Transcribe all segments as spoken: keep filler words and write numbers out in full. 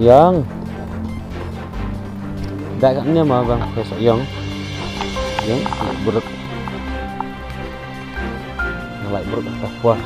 Ïong. Dak kat ne ma bang ke sok ïong. Ïong, brut. Ngelai brut ka puan.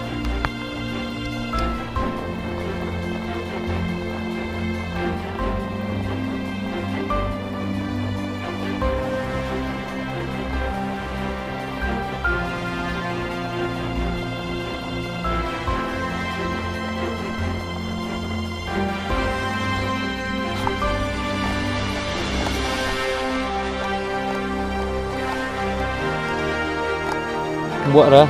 Buat dah.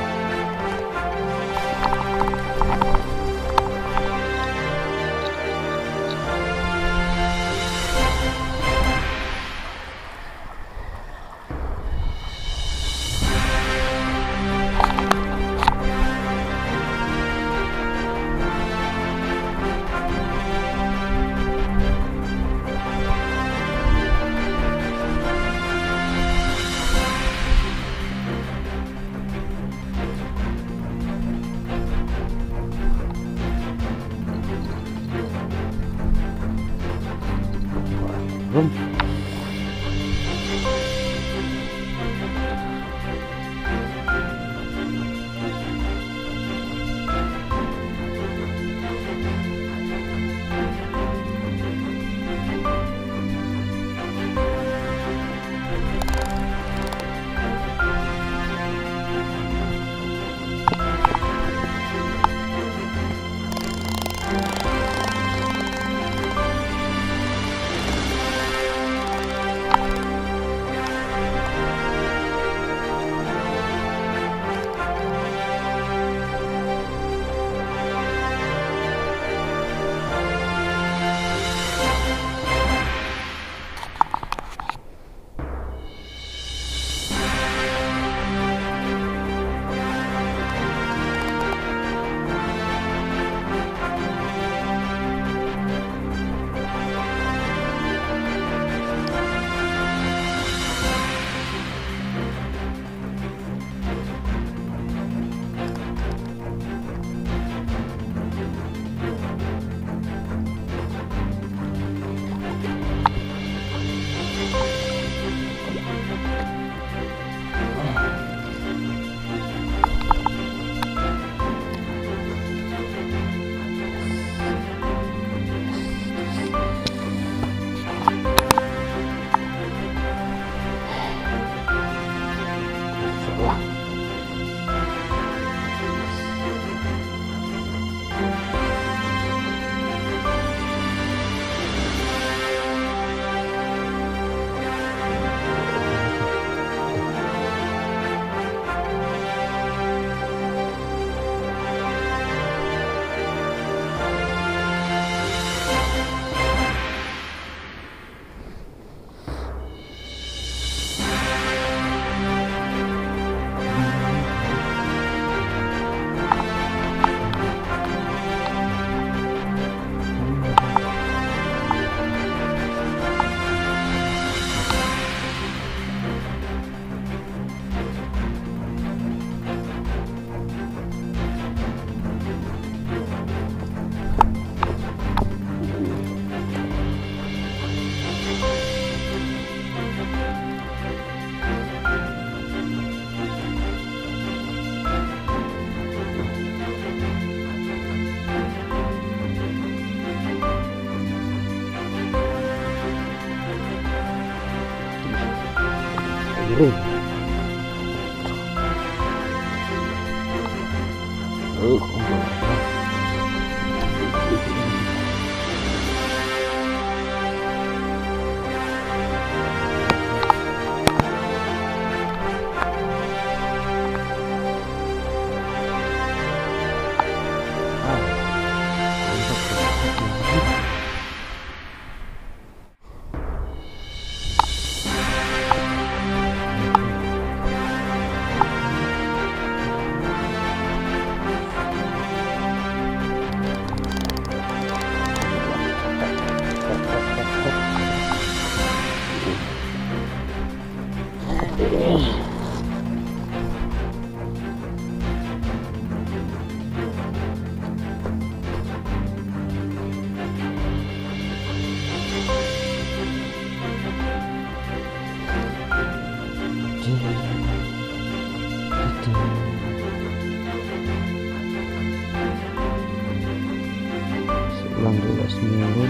Lang dulu sini dulu.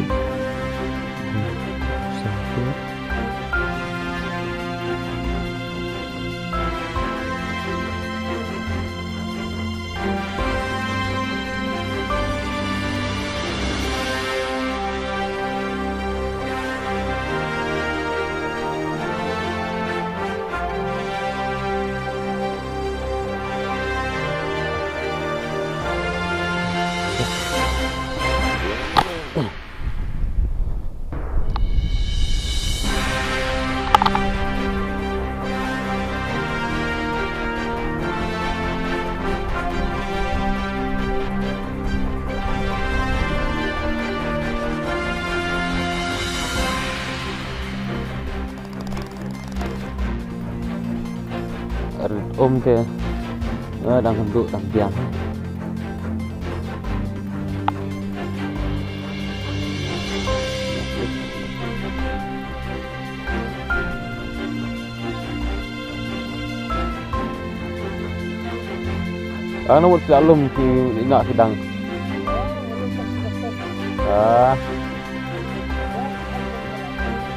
Satu. Rit um te. Ah, dang kynduh, dang biang. Ah, na mut ki alum ki na ki dang. Ah.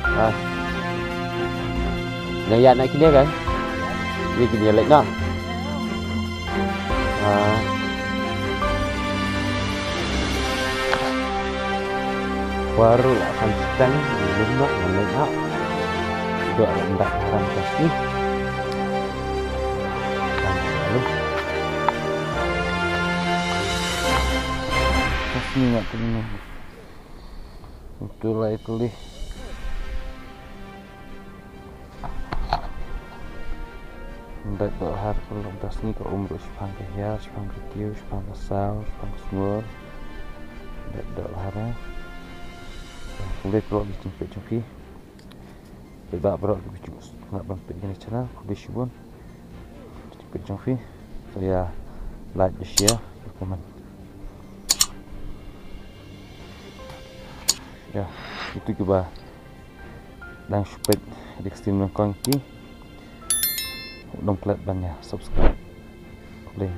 Ah. Nang ïa na kine kan? Ni kine lek na. Ah. Baru lah kan stang, belum nak, belum nak. Dua rendah haram kasih. Kan lalu. Kasih nak terima. Betul lah itu lih. Bad dohar ka lok das ni ka um ruh shipang ka hiar, shipang ka kiew, shipang ka saw, shipang ka sngur. Bad dohar eh. Khublei ka lok ki jingpeit jong phi. Bad ba baroh ki jingpeit nga ban peit kane channel. Khublei shibun. Jingpeit jong phi. So ya like, share, comment. Ya, itu kiba dang shu peit ïa ka stream nyngkong ki. Dang klet ban ïa subscribe. Khublei.